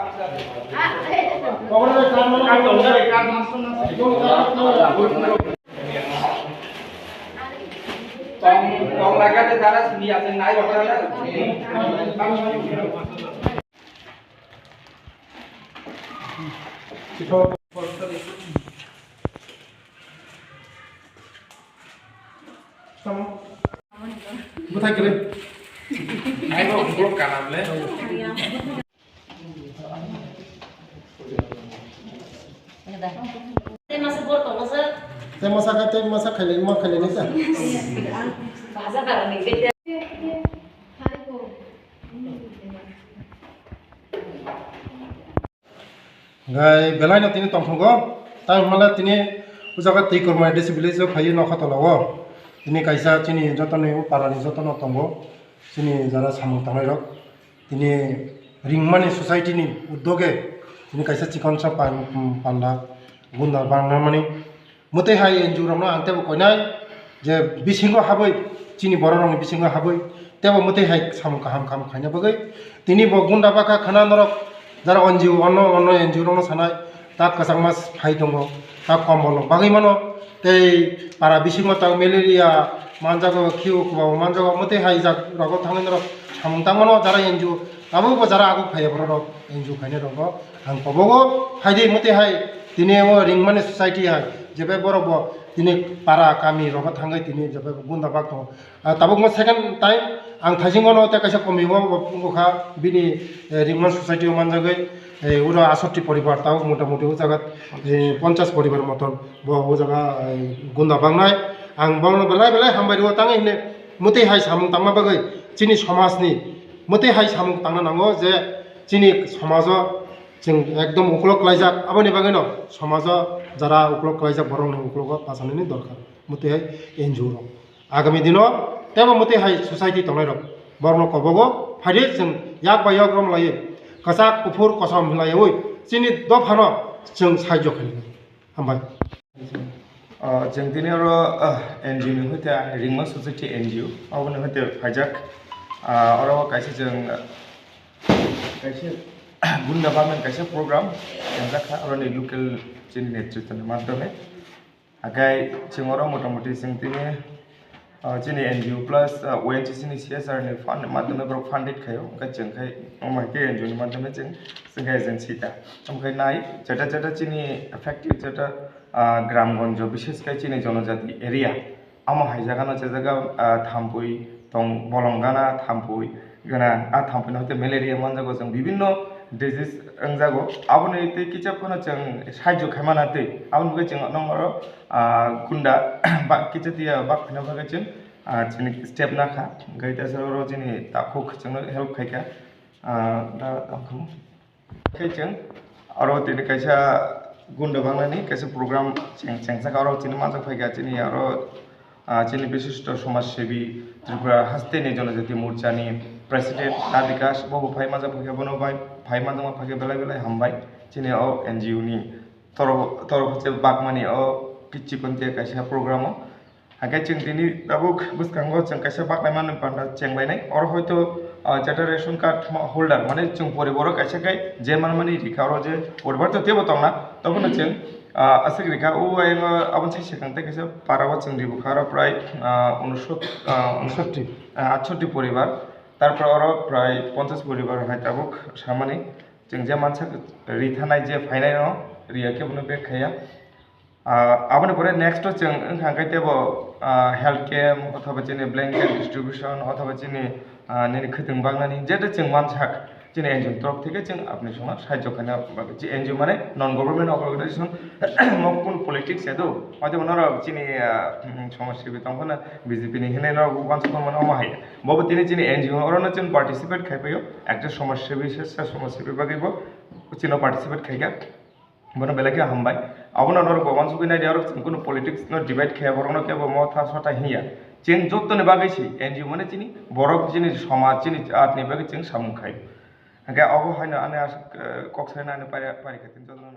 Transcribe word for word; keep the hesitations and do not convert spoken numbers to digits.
Tong, tong lagate dara sini aseng nai rokra na. Bwthai kwrwi. Ai bo blok kanam le. Tei masa khe tei masa khailai ma khailai nai ta. Hwnkhe belai no tini tongthokgo, tamo hwnle tini o jaga twi kwrwngma A D C village o phaiwi nokha tola o. Tini kaisa chini joto ni o para ni joto no tongo, chini jara samung tangnai rok. Tini ringmani society ni uddoge tini kaisa chikon sa pan-, panda gunda bangna mani. Mwtwi hai N G O rokno ang teibo koinai je bisingo habwi, chini borok rokni bisingo habwi teibo mwtwi hai samung kaham kaham khaina bagwi tini bo gunda baka khana norok jara N G O, onno onno N G O rokno sanai, tak kwchangma phai tongo, tak kombol rok bagwi mano, tei para bisingo tak malaria manjago, khiu kwbangma manjago, mwtwi hai jak rogo thangwi norok samung tangmano jara N G O, abo bo jara aguk phaiya borok rok N G O khainai rogo. Ang kobogo phaidi mwtwi hai tini o ringmani society hai, jebe borok bo tini para kami rogo thangwi tini jebe gunda bak tongo. Ah, tabuk mo second time ang thaisingo no tei kaisa komi o bo wngkha bini, eh, ringman society o manjagwi, eh, uro asoti poribar tabuk mota moti o jaga, eh, ponchas poribar moton bo o jaga, eh, gunda bangnai. Ang bono belai belai hambai rwo tangwi hwnwi mwtwi hai samung tangma bagwi chini somajni mwtwi hai samung tangna nango je chini somajo chwng ekdom ukolok klaijak, aboni bagwino somajo jara ukolok klaijak borokni ukologo bachanani dorkar, mwtwi hai N G O rok. Agami dino teibo mwtwi hai society tongnai rok borokno kobogo phaidi chwng yak bai yak rom laiwi kwchak kuphur kosom hinlaiwi chini dophano chwng sahajyo khainai. Hambai. Ah, chwng tini oro, ah, N G O ni hoite ringma society N G O, aboni hoite phaijak. Ah, oro kaisa chwng, ah, kaisa gunda bagwi kaisa program chengjakha, oroni local chini netrito ni madhyome. Hakai chwng oro motamoti chwng tini, ah, chini N G O plus, ah, O N G C ni C S R ni fund madhyome borok funded khaio, hwnkhe chwng khai omo hai khe N G O ni madhyome chwng, chwng khai agency ta. Omo khai nai jeta jeta chini affected jeta, ah, gram gonjo, bishes khai chini jonojati area, omo hai jaga no che jaga, ah, thampui tong, bolong gana thampui gana, ah, thampui no hoite malaria manjago chwng bibinno disease wngjago, aboni tei kisa phano chwng sahajyo khaimana tei aboni bagwi chwng nokno oro, ah, gunda ba kisa tiya bak phina bagwi chwng, ah, chini step nakha, hwnkhe teisa oro chini takhuk chwngno help khaikha, ah, da tongkha. Khe chwng oro tini kaisa gunda bangnani kaisa program cheng-, chengsak oro chini manjak phaikha chini oro, ah, chini bishisto somaj sebi Tripura hasteni Jonojati Morchani President Radhika bo bo phai manjak phaikha, bono bai phai manjakma phaikha belai belai hambai chini o N G O ni torof, torof se bakmani o kichikon te kaisa program o. Hakhe chwng tini tabuk bwskango chwng kaisa baklaimani panda chenglainai. Oro hoito, ah, jeta ration card ma-, holder, mane chwng poribar o kaisa khe je manmani rikha, oro je poribar to teibo tongna, tobono chwng, ah, aswk rikha. O ayang aboni sai swkang tei kaisa para o chwng ribukha, oro prai, ah, unsot-, ah, unsot-, ah, atshotti poribar. Tarpor oro prai ponchas poribar hai tabuk samani. Chwng je mansa rithanai je phainai no riya khe bono bag khaiya. Ah, aboni pore next o chwng wngkha khe teibo, ah, health camp othoba chini blanket distribution othoba chini, ah, nini khwtwng baknani jeta chwng mansak chini N G O ni torof theke chwng apni songno sahajyo khaina bagwi. Chi N G O mane non government organization, mo kun politics ya do, hoito norok chini, ah, somaj sebi tongphano B J P ni hinwi norok uansukma mano omo hai. Bobo tini chini N G O orono chwng participate khai phaio, ekta somaj sebi se, se somaj sebi bagwi bo chino participate khaikha. Bono belai khe hambai. Abono norok bo uansugwi naidi, oro chwng kunu politics no debate khe borokno kebo motha sotha hinya. Chwng jottoni bagwi si N G O mane chini borok, chini somaj, chini jatni bagwi chwng samung khai. Hwnkhe obo haino ani aswk, eh, kok saina ani pari, pari khe tini jotono.